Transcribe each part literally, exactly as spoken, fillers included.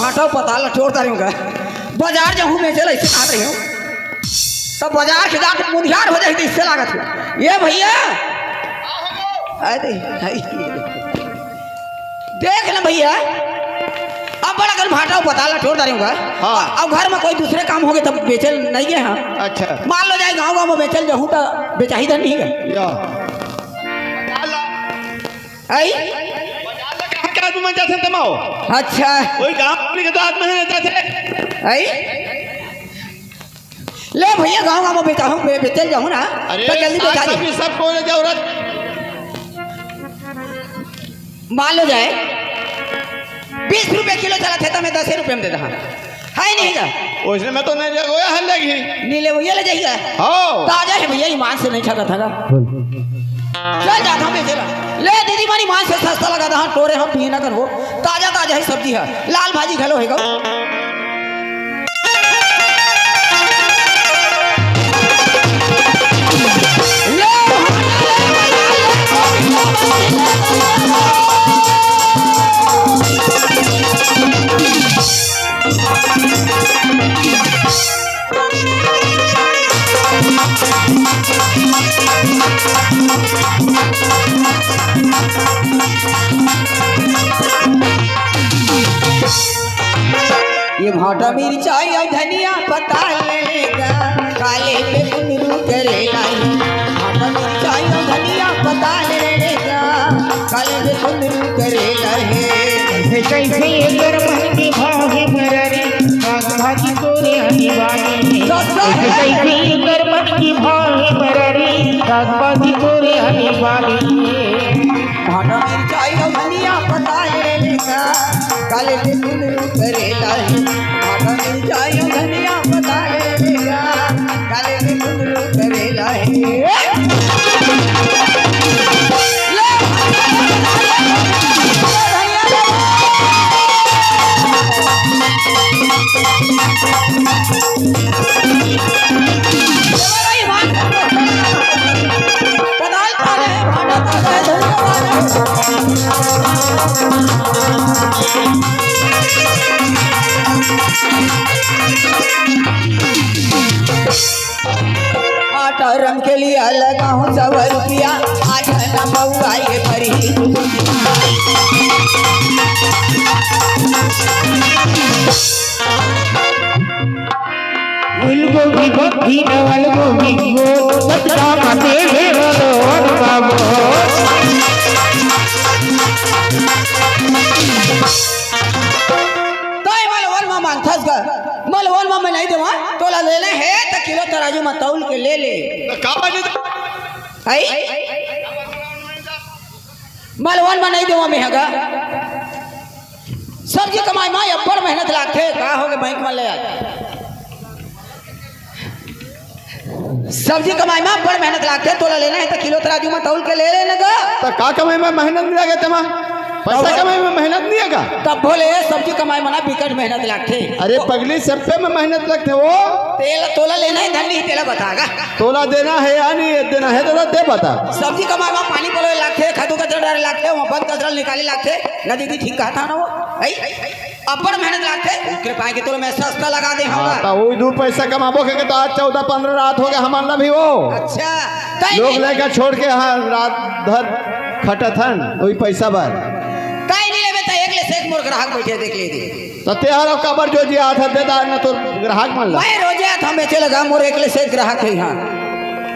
भांटा पताल ला टोर डारेंव गा। बाजार जाहूं बेचे ला, अइसे कहत रहे हंव। त बाजार के जाके मुंधियार हो जाही, त अइसे लागत हे। ए भइया, अरे, हाय। देख ना भइया, अब्बड़ अकन भांटा पताल ला टोर डारेंव गा। हाँ। अउ घर म कोई दूसरे काम होगे, त बेचे नइ गे हंव। अच्छा। मान लो जाए गांव, गांव म बेचे ल जाहूं, त बेचाही धन नहीं गा। या। अई? बाजार ले कहाँ के आदमी मन जाथे तमा हो? अच्छा। कोई गांव वाली के तो आदमी नहीं जाथे। अई? ले भइया, गांव, गांव म बेचाहूं, बे-, बेचे ल जाहूं ना, अरे, त जल्दी बेचा दे। साग सब्जी सब कोई ले जाओ रख। मान लो जाए, बीस रुपये किलो चलत हे, त मैं दसे रुपये म दे दहा। हे नहीं गा? ओइसने में तो नहीं लेगोया हर लेगही। नहीं लेवइया ले जाही गा। हाँ। ताजा हे भइया, ईमान से नहीं ठगत हंव गा। चल जात हंव बेचे ला। ले दीदी मन, ईमान से सस्ता लगा दहा, टोरे हंव, पिए ना करबो। ताजा ताजा हे सब्जी ह, लाल भाजी घलो हे गा। ये भांटा मिरचाई अउ धनिया पताल ले ले गा, काले पे कुंदरू करे लाई। भांटा मिरचाई अउ धनिया पताल ले ले गा, काले पे कुंदरू करे लाई। कैसे कैसे एकर मन के भाव हे मरारी, साग भाजी तोरे हनी बानी। कैसे कैसे एकर मन के भाव हे मरारी, साग भाजी तोरे हनी बानी। भांटा मिरचाई अउ धनिया पताल ले ले गा, काले ले कुंदरू करे लाई। भांटा मिरचाई अउ धनिया पताल ले ले गा, काले ले कुंदरू करे लाई। आठ रंग के लिए लगा हूँ सौ रुपया, आठ न मऊआ ये भरी। फूलगोभी बग्गी डबल गोभी गो, बटका मते भेल दोन बाबो। तय मलवन म मांगथस गा, मलवन म मैं नहीं देवा, तोला लेना हे त किलो तराजू म तौल के ले ले। त का बने त? आई? मलवन म नहीं देवा मैं हगा। सब्जी कमाई म अब्बड़ मेहनत लागथे, का होगे बैंक म ले आ। सब्जी कमाई म बड़ मेहनत लागथे, तोला लेना हे त किलो तराजू म तौल के ले लेना गा। त का कमाई म मेहनत नइ लगे तेमा? पैसा तब कमाई म मेहनत नइ हे का? तब भोले सब्जी कमाई म ना बिकट मेहनत लागथे। अरे पगली, सब्बे म मेहनत लगथे वो। तेला तोला लेना हे धन नहीं, तेला बता गा। तोला देना हे या नहीं देना हे, तोला ते बता। सब्जी कमाई म पानी पलोए लागथे, खातू कचरा डारे लागथे, वहाँ बंद कचरा निकाले लागथे। नदी की ठीक कहत हंव ना वो। आई? अब्बड़ मेहनत लागथे, ओकरे पाए के तोला मैं सस्ता लगा दे हंव गा। हाँ, त वही दू पैसा कमाबो के, के त आज चौदह पंद्रह रात होगे हमन ला भी वो। अच्छा, तय लोग नहीं। लेकर छोड़ के, हाँ, रात भर खटत हन, वही पैसा बर। तय नहीं लेबे त एक ले सेक मोर ग्राहक बैठे देख ले दे। त ते हर काबर जो जी आत हस, दे दा न तोर ग्राहक मन ला। मैं रोजे आत हंव बेचे लगा, मोर एक ले सेक ग्राहक हे यहाँ।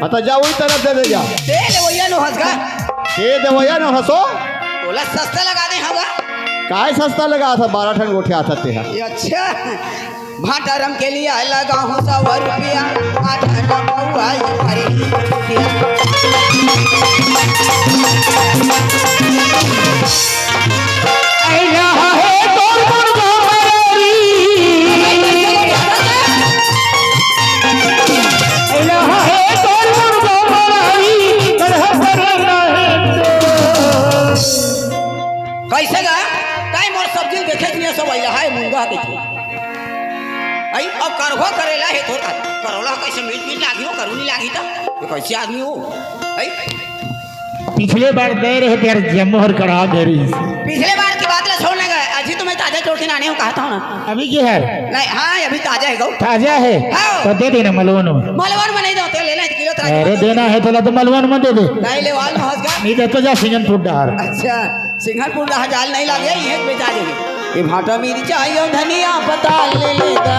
हाँ, त जा वही तरफ दे दे जा। दे ले वही नो हंस गा। दे दे वही नो हंसो। तोला सस्ता लगा दे हंव गा। काय सस्ता लगाथस? बारह ठन गोठियाथस तेहा। ये अच्छा, भांटा रम के लिए लगा हूँ सौ रुपया, आठ आना पौआ ये भरी रुपया। अइला हे तोर मुर्गा मरारी। अइला हे तोर मुर्गा मरारी, करहा करे नाही तो। कैसे गा? ताई मोर सब्जी देखे कि नहीं सब अइला हे मुर्गा देखे। आई, अब करहो करेला हे थोड़ा। करोला कैसे मीठ मीठ लागी हो, करू नहीं लागी त? ये कैसे आदमी हो? आई? पिछले बार दे रहे तेरे जम्मो हर करा दे रही। पिछले बार की बात ला छोड़ ना गए, अजी तो मैं ताजा तोड़ के लाने हँव, कहत हँव ना। अभी के हर? नहीं, हाँ, अभी ताजा हे गऊ। ताजा हे? हाँ। त दे देना मलवन में। मलवन में नहीं दो, ते ले ले, किलो ताजा अरे मलवन। देना हे तोला तो मलवन में दे दे। नहीं ले वाल में हँस गा। नहीं दे तो जा सिंगनपुर डहर। अच्छा, सिंगनपुर डहर जाल नहीं लागे, ये बेचा देंगे। ये भाटा मिर्चा यो धनिया पताल ले लेगा।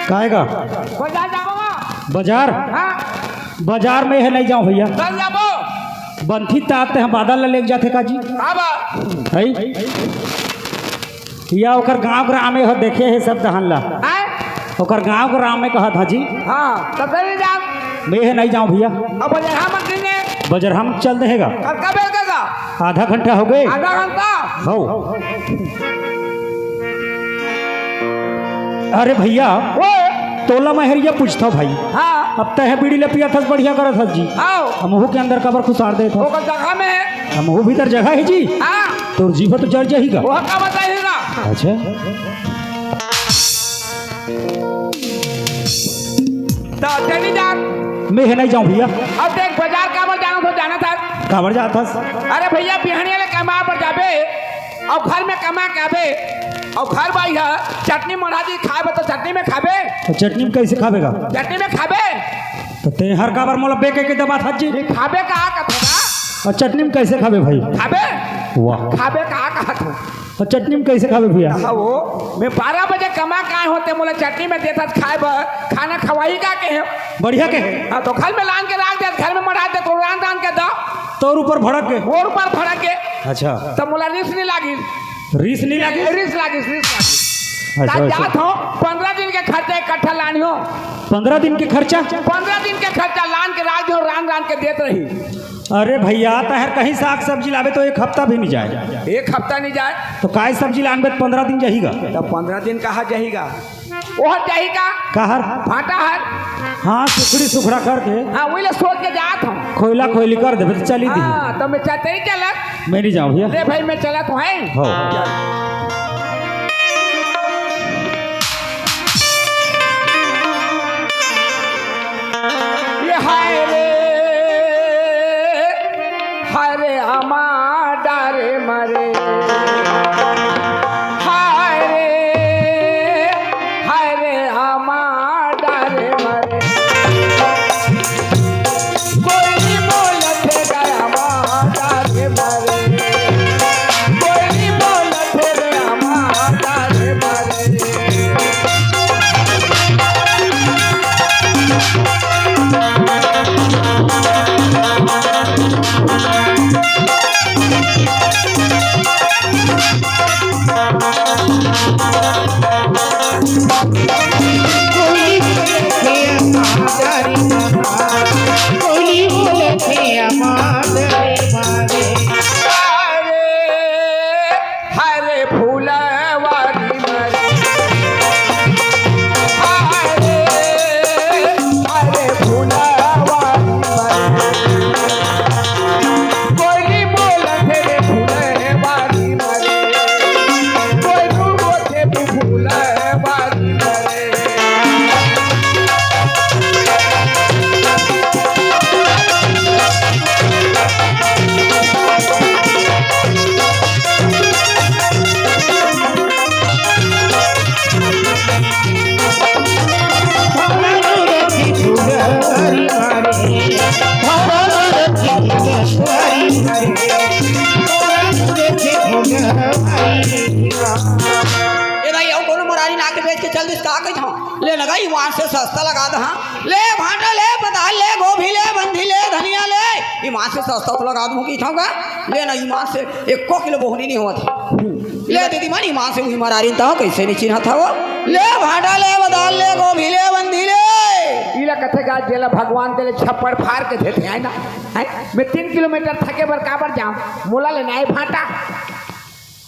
काय का? बाजार जाबो? बाजार? हाँ। बाजार में हे नहीं जाँव भइया। कल जाबो। बंठी तात ते ह बादल ला लेके जाथे का जी? हाँ बा। है? या ओकर गाँव ग्राम में हो देखे हे सब दहन ला। हैं? ओकर गाँव ग्राम में कहत हा जी। हाँ, तो कल नहीं जाब। मैं हे नहीं जाँव भइया। अब बाजार हम किने। बाजार हम चल देहेगा। कब का बेल का? आधा घंटा हो गए। आधा घंटा? हो। अरे भइया, ओए। तोला मैं हरिया पूछथँव भाई। हाँ। अब तैं ह बीड़ी ले पियत हस, बढ़िया करत हस जी। आओ। हमहू के अंदर काबर खुसार देत हस? ओकर जगह में। हमहू भीतर जगह हे जी। हाँ। तोर जीभ तो जर जाही गा। ओह का बताही ना। अच्छा। त चली जा। मैं हे नहीं जाँव भइया। अब देख, बाजार काबर जाना था, जाना था। काबर जात हस? अरे भइया, बिहनिया ले कमा बर जाबे, अउ घर में कमा के आबे, अउ घर बाई ह चटनी मढ़ा दी खाए बर, त चटनी में खाबे? त चटनी में कइसे खाबे गा? चटनी में खाबे। त तेहर काबर मोला बेके के दबात हस जी? नहीं खाबे का कहत हस? अउ चटनी में कइसे खाबे भाई? खाबे? वाह। खाबे का कहत हस? अउ चटनी में कइसे खाबे भइया? हाँ वो, मैं बारह बजे कमा के आए हँव ते मोला चटनी में देत हस खाए बर, खाना खवाही का कहे? बढ़िया कहे। हाँ, त घर में लान के राख दे, घर में मढ़ा दे, त रांध रांध के दा। तोर ऊपर भड़क के। मोर ऊपर भड़क के। अच्छा। त मोला रिस नहीं लागिस। रिस नहीं लागिस? रिस लागिस, रिस लागिस। अच्छा, त अच्छा। जात हँव, पंद्रह दिन के खर्चा इकट्ठा लानी हँव। पंद्रह दिन के खर्चा? पंद्रह दिन के खर्चा लान के राख दे, रांध रांध के देत रही। अरे भइया, तैं हर कहीं साग सब्जी लाबे त एक हफ्ता भी नहीं जाए। एक हफ्ता नहीं जाए? त काय सब्जी लानबे त पंद्रह दिन जाही गा? त पंद्रह दिन कहाँ जाही गा? ओहर जाही का? काहर? भाटा हर। हाँ, सुखड़ी सुखड़ा करके। हाँ, वही ले सोच के जात हँव। खोइला खोइली कर देबे त चली दी। हाँ, त मैं चलत ही चलत। मैं नहीं जाँव भइया। ले भाई, मैं चलत हँव। हो। ये हाय रे, हाय रे, अमा डारे मरे। हाय रे, हाय रे, अमा डारे मरे। कोई बोलत हे रे अमा डारे मरे। कोई बोलत हे रे अमा डारे मरे। हरे फुलवारी मरे। हरे, हरे फुलवारी मरे। कोई बोलत हे रे फुलवारी मरे। कोई बोलत हे फुलवारी मरे। ए भाई, अउ कोनो मुरारी ला के बेच के चल दिस का कहिथँव? ले न गा, ईमान से सस्ता लगा दे, हाँ। ले भाटा ले, पताल ले, गोभी ले, बंधी ले, धनिया ले, ईमान से सस्ता तो लगा दूँ कहिथँव गा। ले ना, ईमान से एको किलो बोहनी नहीं होवत हे। ले दीदी मन, ईमान से उही मरारी त कइसे नहीं चिन्हत हव? ले भाटा ले, बदाल ले, गोभी ले, बंधी ले। इला कथे गा, जेला भगवान तेला छप्पड़ फार के देथे, है ना? हैं? मैं तीन किलोमीटर थके बर काबर जाँव? मोला लेना हे भाटा।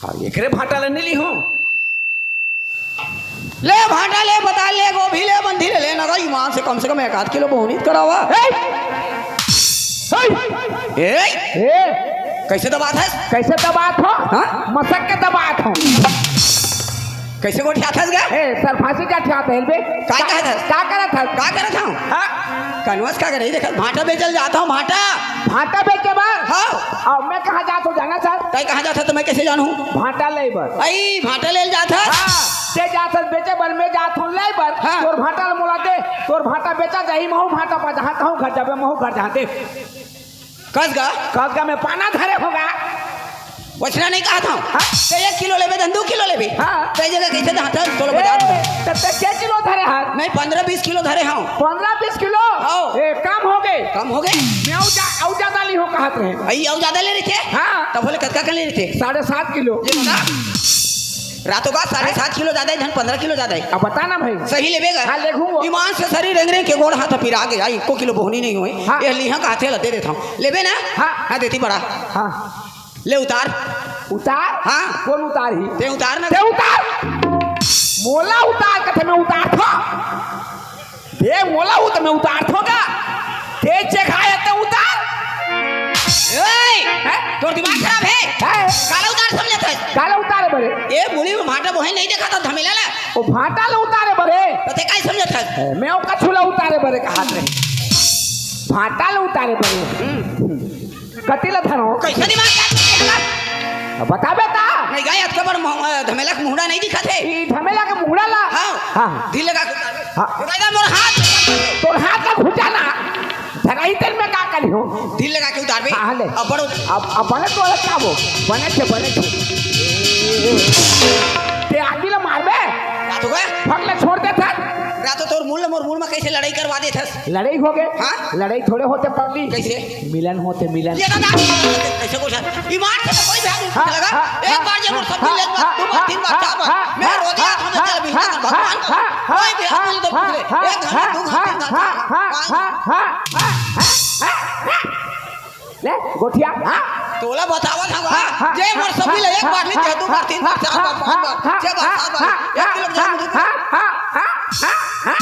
हाँ, एकरे भाटा ले नहीं ली हूँ। ले भांटा ले, पताल ले, गोभी ले, बंधी ले, ले नगा, ईमान से कम से कम एक आध किलो बोहनी त करावा। ए! ए! ए! ए! कइसे दबात हस? कइसे दबात हो? हाँ? मसक के दबात हो। कइसे गोठियात हस गा? ए, सर फांसी का ठियात है बे। का का, कहत हस? का करत हस? का करत हूँ? हाँ? कनवस का करे देखत, भांटा बेचल जात हूँ, भांटा। भांटा बेचे बर? हाँ। अब मैं कहाँ जात हूँ जाना सर? तैं कहाँ जात हस त मैं कइसे जानहूँ? भांटा ले बर। अई, भांटा ले जात हस? हाँ, ते जात हस बेचे बर, मैं जात हूँ ले बर। हाँ। तोर भांटा ल मोला दे, तोर भांटा बेचा जाही, महू भांटा पा जहाँ कहूँ घर जाबे, महू घर जहाँ दे। कस गा? कस गा मैं पाना धरे होगा। वचना नहीं कहत हूँ। हाँ? ते एक किलो लेबे, धन दू किलो लेबे। हाँ। ते जगह कइसे धरत हस? चलो बाजार में। ए, त ते के किलो धरे हस? मैं पंद्रह बीस किलो धरे हूँ। पंद्रह बीस किलो? हाँ। ए, कम होगे। कम होगे? मैं अउ जा-, अउ जादा लिहूँ कहत रहें। अई, अउ जादा ले रहिते? हाँ। तब बोले, कतका कन ले रहिते? साढ़े सात किलो। ये बता। रातों का साढ़े सात किलो जादा हे, धन पंद्रह किलो जादा हे। अब बता ना भाई। सही लेबे गा? हाँ, लेहूँ वो। ईमान से सरी रेंग रेंग के गोड़ हाथ पिरा गे, एको किलो बोहनी नहीं होय। हाँ। ये लिहा का हाथे ल दे देत हूँ। लेबे ना? हाँ। हाँ, देती बड़ा। हाँ। ले उतार। उतार? हाँ। कोन उतारही? ते उतार ना। ते उतार। मोला उतार कथे मैं उतारथों। ते मोला उत-, मैं उतारथों गा। ते चेखाय ते उतार। ए! हैं? तोर दिमाग खराब हे? हैं? काला उतार समझत हस? काला उतारे बरे? ए, मुड़ी में भांटा बोहे नहीं देखा था धमेला ला? ओ भांटा ला उतारे बरे? त ते काय समझत हस? ए, मैं ओ कछु ला उतारे बरे कहत रहें। भांटा ला उतारे बरे। हम्म। कति ला धरों? कइसे दिमाग खराब करथे हला? अब बता बेटा। नहीं गा, अतका बड़ मह-, धमेला के मुहड़ा नहीं दिखत हे। ई धमेला के मुहड़ा ला? हाँ। हाँ। दिल लगा के उतार। हाँ। उतार दे मोर हाथ। तोर हाथ ला घुंचा ना। धराई तेन में का करिहूँ? दिल लगा के उतारबे। हाँ, ले। अब बड़ो। अब, अब बने तो अलग का वो? बने थे, बने थे। ते आदमी ला मारबे? रातों का? भग ले छोड़ दे था। रातों तोर मूल मोर मूल में कइसे लड़ाई करवा देत हस? लड़ाई होगे? हाँ? लड़ाई थोड़े होथे पगली। कइसे? मिलन होथे, मिलन। ये दादा, कइसे को सर? ईमान से तो कोई भी आदमी हाँ, लगा। हाँ, एक हाँ, बार ये मोर सब हाँ, दिन, एक बार, हाँ, दो बार, हाँ, तीन बार, हाँ, चार बार। हाँ, मैं हाँ, रोजे हाँ, हाथ में हाँ, चल भी हाँ, भगवान का। हाँ, कोई भी हाँ, आदमी तो पूछ ले। हाँ, एक घर में हाँ, दो घर, हाँ, तीन घर, हाँ, चार घर, हाँ, पाँच हाँ, घर। हाँ, हाँ, हाँ, हाँ। ले, गोठिया। हाँ। तोला बतावत हँव, हाँ, हाँ, जे मोर हाँ, सब दिन हाँ, एक बार नहीं, हाँ, दो बार, तीन बार, हाँ, चार बार, हाँ, पाँच बार, हाँ, छह बार, हाँ, सात बार, हाँ, एक किलो हाँ, जान हाँ, हाँ, हाँ, हाँ, हाँ।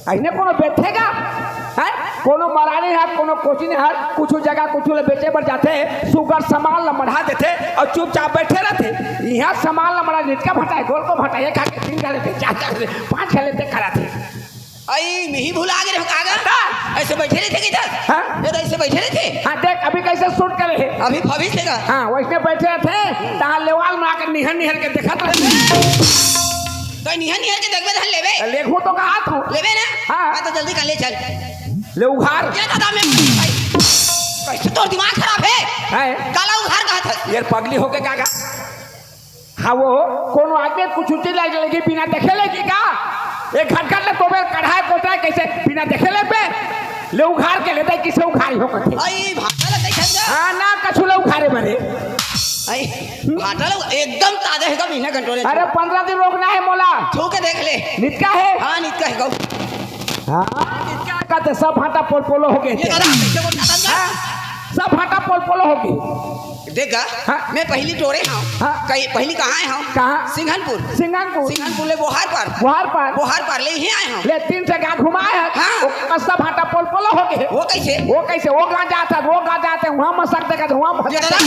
अइसने कोनो बेचथे गा? हैं? कोनो मरानी हे, कोनो कोचिन हे, कुछु जगह कुछु ले बेचे बर जाथे, सुग्घर समान ल मढ़ा देथे अउ चुपचाप बइठे रहिथे। इहाँ समान ल मढ़ा, नितका भांटा हे, गोल को भांटा, एक खा के तीन खा लेथे, चार खा लेथे, पाँच खा लेथे, कराथे। अई, मिही भुला गे रहो कागज। बता। अइसे बइठे रहिथे किधर? हाँ? ये तो अइसे बइठे रहिथे। हाँ, देख, अभी कइसे shoot करे हे। अभी भविष्य का। हाँ, वइसने बइठे रहिथे, तहाँ लेवाल में आके निहर निहर के देखत रहिथे। तो निहर निहर के देखबे, धन लेबे। लेहूँ तो कहत हँव। लेबे ना? हाँ। हाँ, तो जल्दी कर ले चल। ले उघार। ये दादा मैं, कइसे तोर दिमाग खराब हे? हैं? काला उघार कहत हस? ये पगली होगे का गा? हाँ वो, कोनो आदमी कुछु चीज लागे लेगी बिना देखे लेगी का? एक घटघट ले तोबे कढ़ाई कोटरा कइसे बिना देखे लेबे? ले उघार के लेथे, कइसे उघारी हो कथे? अई, भांटा ला कइसे जा? हाँ ना, कछु ले उघारे बरे। अई, भांटा ला एकदम ताजा हे का, महीना घंटो रे। अरे, पंद्रह दिन रोकना हे मोला। छू के देख ले। नितका हे? हाँ, नितका हे गौ। हाँ, नितका हे कहते, सब भांटा पोलपोलो होगे। ये दादा, कइसे को दादा? हाँ, सब भांटा पोलपोलो होगे। देख गा, हाँ। मैं पहिली टोरे हँव। हाँ। कहीं, पहिली कहाँ आए हँव? कहाँ? सिंघनपुर। सिंघनपुर। सिंघनपुर ले बोहार पार। बोहार पार। बोहार पार ले इहें आए हँव। ले तीन ठे गाँव घुमाए हस। हाँ। ओ कस्सा भांटा पोलपोलो होगे। वो कइसे? वो कइसे? वो गाँव जात हस, वो गाँव जात हस, उहाँ मसक देखत हस, उहाँ ये दादा।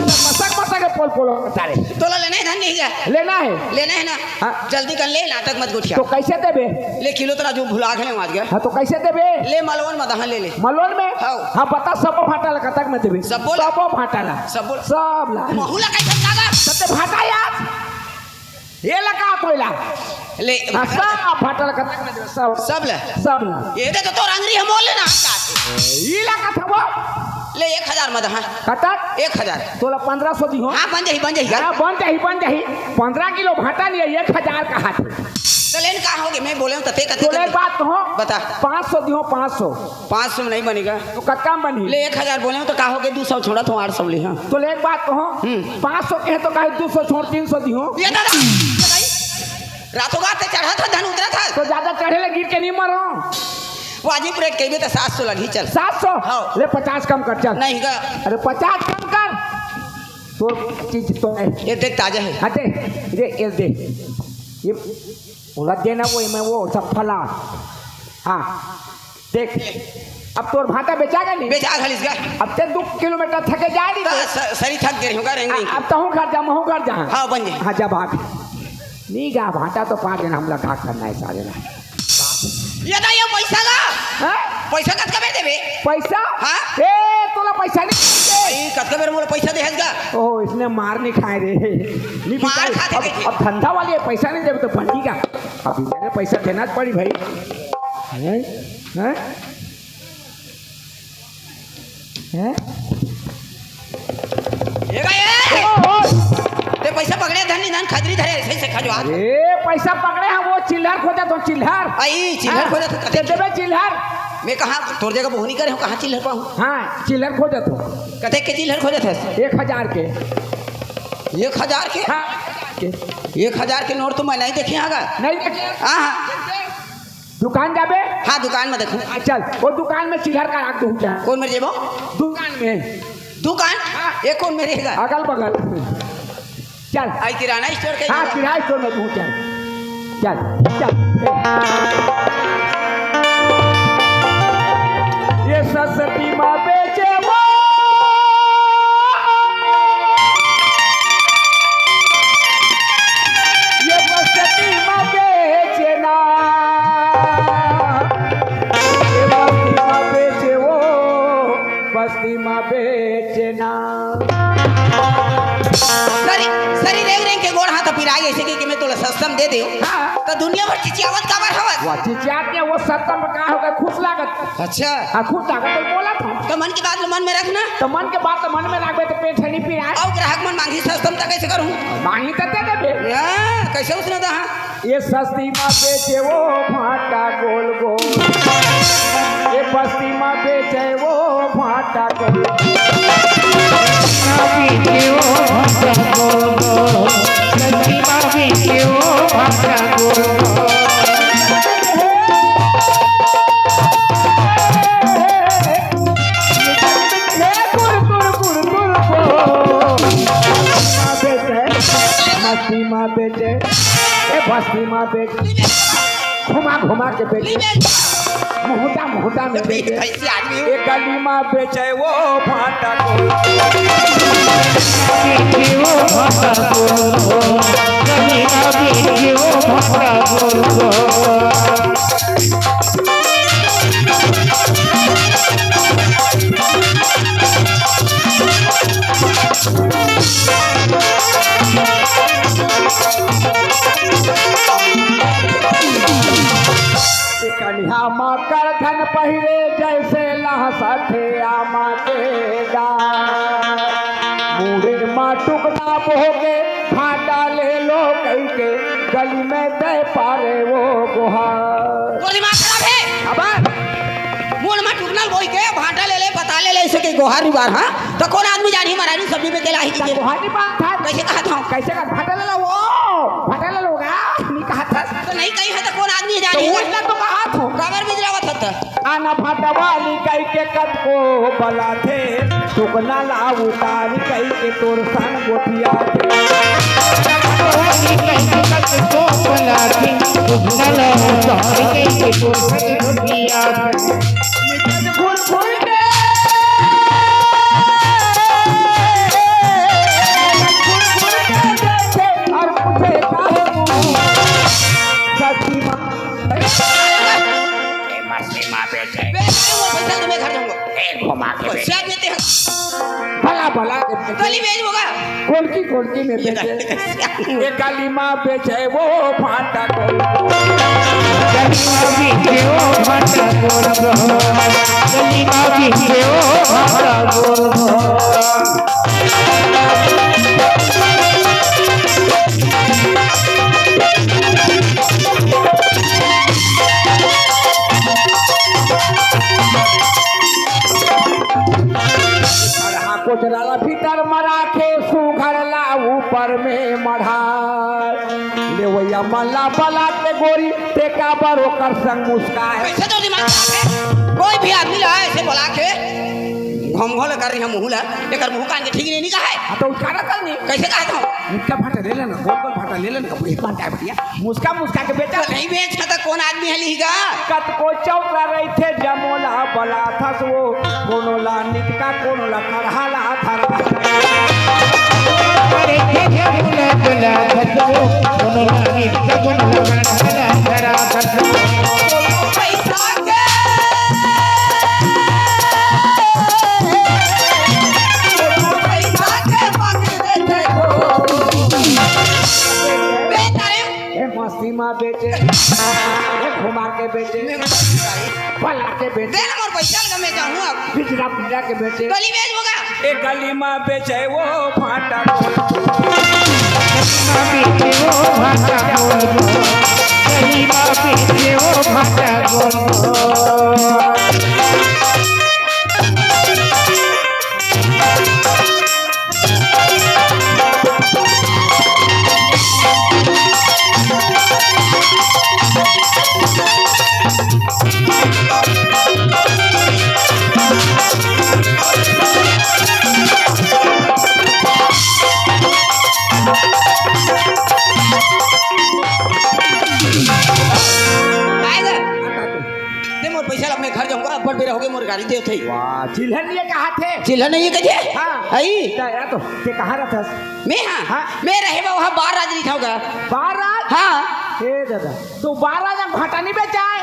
मसक, मसक के पोलपोलो होगे सारे। तोला लेना हे धन नहीं गा? लेना हे। लेना हे ना? हाँ। जल्दी कर ले, नाटक मत गोठिया। तो कइसे देबे? ले किलो तोला जो भुला गे हँव आज गा। हाँ, तो कइसे देबे? ले मलवन में दहा ले ले। मलवन में? हाँ। हाँ, बता, सबो भांटा ला कतक में देबे? सबो ला। सबो भांटा ला। सबो ला। सब ला। महू ला कइसे दादा? सबे भांटा यार। ये ला का कोई ला? ले। हाँ, सब भांटा ला कतक में देबे, सब। सब ला। सब ला। ये दे तो तोर अंगरी हे मोल ना। ई ला कथा वो? ले एक हजार में दहा। कतक? एक हजार। तोला पंद्रह सौ दिहूँ। हाँ, बन जाही, बन जाही। हाँ, बन जाही, बन जाही। पंद्रह किलो भांटा नहीं हे, एक हजार कहाथे। तो लेन का होगे? मैं बोले हँव, त ते कथे तोला एक बात कहूँ। बता। पाँच सौ दिहूँ, पाँच सौ। पाँच सौ में नहीं बनेगा। तो कतका में बनही? ले एक हजार बोले हँव, त का होगे? दू सौ छोड़ा, तो आठ सौ ले, हाँ। तोला एक बात कहूँ। हम्म। पाँच सौ कहे तो कहे दू सौ छोड़, तीन सौ दिहूँ। ये दादा, रातों रात ते चढ़त हस, धन उतरत हस। तो जादा चढ़े ले गिर के नहीं मरो। वाजिब रेट कहिबे त सात सौ लगही, चल। सात सौ? हाँ। ले पचास कम कर, चल। नहीं गा। अरे पचास कम कर। तोर चीज तो हे। ये देख, ताजा हे। हाँ, दे, दे, ये दे। ये ओला देना, वो मैं वो सब फला। हाँ, देख, अब तोर भांटा बेचा गे नहीं? बेचा घलिस गा। अब ते दू किलोमीटर थके जा रही तो थे। स-, सरी थक गे रही हूँ का, रेंग रेंग के। अब तहूँ घर जा, महूँ घर जा। हाँ, बन जाए। हाँ, जब आ गए। नहीं गा, भांटा तो पाँच दिन हमला का करना है सारे ला। ये दा, ये पैसा गा। हाँ? पैसा कतका बेर देबे? पैसा? हाँ? ए, तोला पैसा नहीं चाहिए। ई कतका बेर मोला पैसा देहस गा? ओह, इसने मार नहीं खाए रे। नहीं मार बेचारे, खाते अब, कैसे? अब धंधा वाली है, पैसा नहीं देबे तो बनी का। अब इन्हें पैसा देना पड़ी भाई। हैं? हैं? हैं? ए भाई, ए! ओ, ओ! ते पैसा पकड़े धन निधन खजरी धरे, सही से खजवा। अरे, पैसा पकड़े हैं, वो चिल्हर खोजत हो, चिल्हर। आई, चिल्हर हाँ, खोजत हो, ते कते? देबे चिल्हर। मैं कहाँ, तोर जगह बोहनी करे हूँ, कहाँ चिल्हर पाऊँ? हाँ, चिल्हर खोजत हो। कते के चिल्हर खोजत है? एक हजार के। एक हजार के? हाँ, के। एक हजार के नोट तो मैं नहीं देखे हूँ गा। नहीं देखे? हाँ, हाँ। दुकान जाबे? हाँ, दुकान में देखूँ। आ, चल, वो दुकान में चिल्हर का राख दूँ क्या? कौन मेर जेबो? दुकान में। दुकान? हाँ। ये कौन मेर रहेगा? अगल बगल। चल। आई किराना स्टोर के हाँ, जगह। किराना स्टोर में दूँ, चल। चल, चल। ये सस्ती माँ बेचे वो। ये बस्ती मा बेचे ना, ये बस्ती मा बेचे वो, बस्ती मा बेचे ना। सरी, सरी रेंग रेंग के गोड़ हाथ पिराए, ऐसे कि, कि मैं तोला सस्ता म दे देव। हाँ। तो दुनिया भर चिचियावत काबर हवस? वो चिचियात ने वो सस्ता म का होगा, खुश लागत। अच्छा। हाँ, खुश लागत तो बोला था। तो मन की बात मन में रखना। तो मन के बात तो मन में रखबे तो पेट नहीं पिराए। अउ ग्राहक मन मांगी सस्ता म तो कैसे करूँ? मांगी तो दे देबे। या, कैसे उसने दहा? ये सस्ती माँ बेचे वो भाटा गोल गोल, ये बस्ती माँ बेचे वो भाटा गोल गोल। मस्ती माँ बेचे, ए बस्ती माँ बेचे, घुमा घुमा के बेचे, मुहूता मुहूता में बेचे, कैसे आदमी हो? ए गली माँ बेचे वो भाटा को। बेचे वो भाटा को, गली माँ बेचे वो भाटा को। कनिहा मा करधन पहिरे जैसे लहसथे आमा के डार। मुड़े मा टुकना बोह के भाटा ले लो कहिके गली में दे पारे वो गोहार। तोर दिमाग खराब हे? अबे। मुड़ मा टुकना बोह के भाटा ले ले, पता ले ले, ऐसे के गोहार उबार, हाँ? तो कौन आदमी जानी हमारा आदमी सब्जी में तेल आही तो के? गोहार नहीं बात था। कैसे कहा था? कैसे कहा? भाटा ले लो वो, भाटा ले लो गा, नहीं कहा था। तो नहीं कही है तो कौन आदमी तो जानी है? उल्टा तो कहा था। काबर बिजलावत था तो? आना भाटा वाली कहिके कतको बलाथे, टुकना ला उतारी कहिके तोर सन गोठियाथे। टुकना ला उतारी कहिके तोर सन गोठियाथे। घुर घुर के, घुर घुर के देखे और पूछे काहे मुँह सची माँ। ए, मस्ती माँ बेटे। बे, वो पैसा तो मैं घर जाऊंगा। ए, घुमा के बेटे। पैसा देते हैं। भला, भला के बेटे। गली में होगा। कोलकी, कोलकी में ये बेटे। गली में। ये गली माँ बेचे वो भाटा को। गली माँ बेचे वो भाटा को। गली माँ बेचे वो भाटा को। अरहा कोचरा ला भीतर म राखे, सुघर ला ऊपर में मढ़ाय। लेवइया मन ला बला के गोरी, ते काबर ओकर संग मुस्काय। कैसे तो दिमाग खराब है? कोई भी आदमी ला ऐसे बला के हम घोल कर रही हम मुहूला, एकर मुहूँ कान के ठीक नहीं, नहीं कहा है। हाँ, तो उठा रहा था नहीं। कैसे कहा था? मुस्का भाटा ले लेना, गोल गोल भाटा ले लेना, कपड़े बांध जाए भैया। मुस्का मुस्का के बेचा। तो नहीं बेच सकता, कौन आदमी है लीगा? कतको चौकरा रहिथे, जमोला बला थस वो, कोनो ला नितका, कोनो ला खड़हा ला थरा। पैसा के, पैसा के मांग देथे हो। बेटा रे। ए मस्ती मा बेचे, ए घुमा के बेचे, पला के बेचे। दे ना मोर पैसा लगा, मैं जाऊँ अब। पिजरा पिजरा के बेचे। गली में होगा। ए गली मा बेचे वो भाटा गोल। गली मा बेचे वो भाटा गोल। गली मा बेचे वो भाटा गोल। आएगा। दे मोर पैसा ला, मैं घर जाऊंगा, अब्बड़ बेरा होगे, मोर गाड़ी देवत हे। वाह, चिल्हर नहीं है कहा थे? चिल्हर नहीं है कहिए? हाँ। आई? ता यार तो, ते कहाँ रहता है? मैं हाँ? हाँ। मैं रहे बा वहाँ बार राज नहीं खाऊंगा। बार राज? हाँ। हे दादा, तू बार राज में भाटा नहीं बेचा है?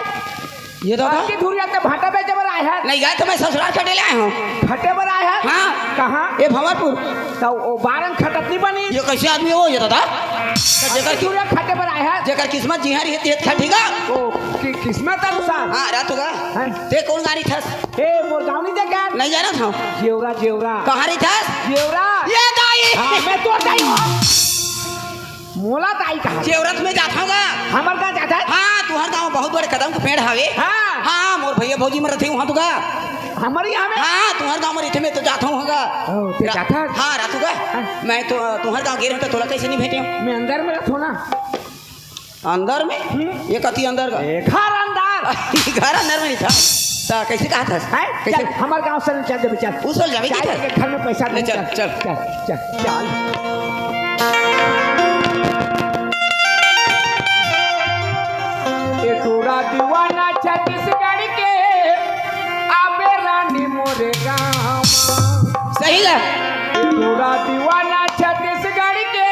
ये दादा? बाकी धुरिया ते भाटा बेचे बर आए है? नहीं गए तो मैं ससुराल खटे ले आए हूँ। खटे बर आए है? हाँ। कहाँ? ये भंवरपुर। तो वो बारन खटत नहीं बनी? ये कैसे आदमी हो ये दादा? तो जेकर बाकी धुरिया खटे बर आए है? जेकर किस्मत जिहाँ रही है, तेत खटेगा। ओ, कि-, किस्मत अनुसार? हाँ, रात होगा। हैं? ते कौन गाड़ी थस? ए, मोर गाँव नहीं देखे? नहीं जाना था। जेवरा, जेवरा। कहाँ रही थस? जेवरा। ये दाई। हाँ, मैं तो दाई हूँ। मोला दाई कहा। जेवरा में जात हूँ गा। हमर गाँव जात है? हाँ, तुहर गाँव बहुत बड़े कदम के पेड़ हावे। हाँ। हाँ, मोर भैया भौजी में रहते वहाँ तो गा। हमर यहाँ में? हाँ, तुहर गाँव में रहते, मैं तो जात हूँ गा। ओ, ते रा-, जात है? हाँ, रातू गा। हाँ। मैं तो, तुहर गाँव गे रहूँ तो तोला कैसे नहीं भेटे? मैं अंदर में रहता हूँ ना। अंदर में? हम्म। ये कति अंदर का? ए, घर अंदर। घर अंदर में नहीं था। ता कैसे कहा था? हैं? कैसे? चल, हमर गाँव से चल देबे, चल। उस ओर जाबे की चल, था? के घर में पैसा ले, नहीं चल, था। चल। चल, चल, चल। ए टूरा दीवाना छत्तीसगढ़ के, आबे रानी मोरे गाँव। सही है। ए टूरा दीवाना छत्तीसगढ़ के,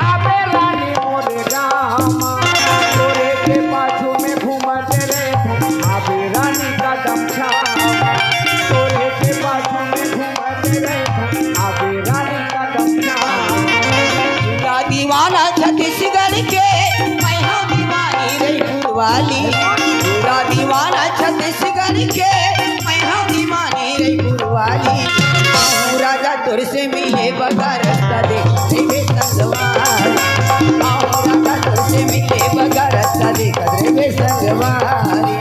आबे रानी मोरे रामा, तोरे के पाछू में घूमत रे, आबे रानी कदम छामा, तोरे के पाछू में घूमत रे, आबे रानी कदम छामा। पूरा दीवाना छत्तीसगढ़ के, मैं हूँ दीवानी रईपुर वाली। पूरा दीवाना छत्तीसगढ़ के, मैं हूँ दीवानी रईपुर वाली। आहूँ राजा तोर से मिले बगा रस्ता देख देबे संगवारी। आहूँ राजा तोर से मिले बगा रस्ता देख देबे संगवारी।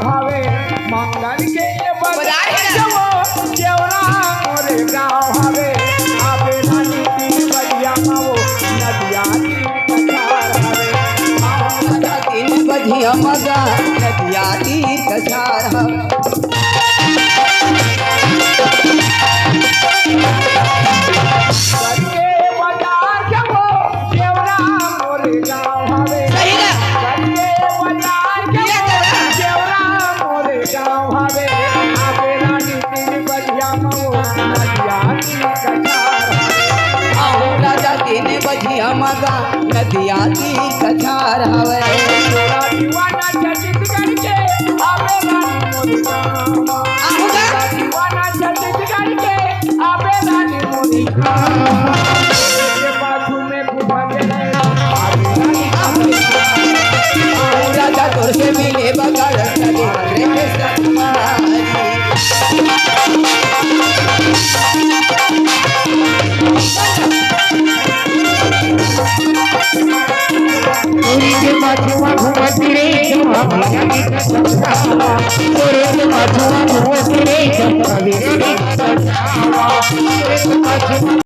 हवे मंगल के ये बजार है ना? बजार वो जेवरा मोरे गाँव हवे। आबे रानी तीन बजिया मा वो नदिया तीर कछार हवे। आबे रानी तीन बजिया मा गा नदिया तीर कछार हवे। करके बजार के वो जेवरा मोरे गाँव हवे। सही ना? करके बजार के ये वो तो है। जेवरा मोरे गाँव हवे। आबे रानी तीन बजिया मा वो नदिया तीर कछार हवे। आहूँ राजा तीन बजिया मा गा नदिया तीर कछार हवे। पूरा दीवाना छत्तीसगढ़ के, आबे रानी मोरे गाँव। आहूँ गा। पूरा दीवाना छत्तीसगढ़ के, आबे रानी मोरे गाँव। के पाछू में घुमा के ले, आबे रानी मोरे गाँव। आहूँ राजा तोर से मिले बगा रस्ता देख देबे संगवारी। पाछुआ घूमत रे, तोरे पाछुआ घूमत रे,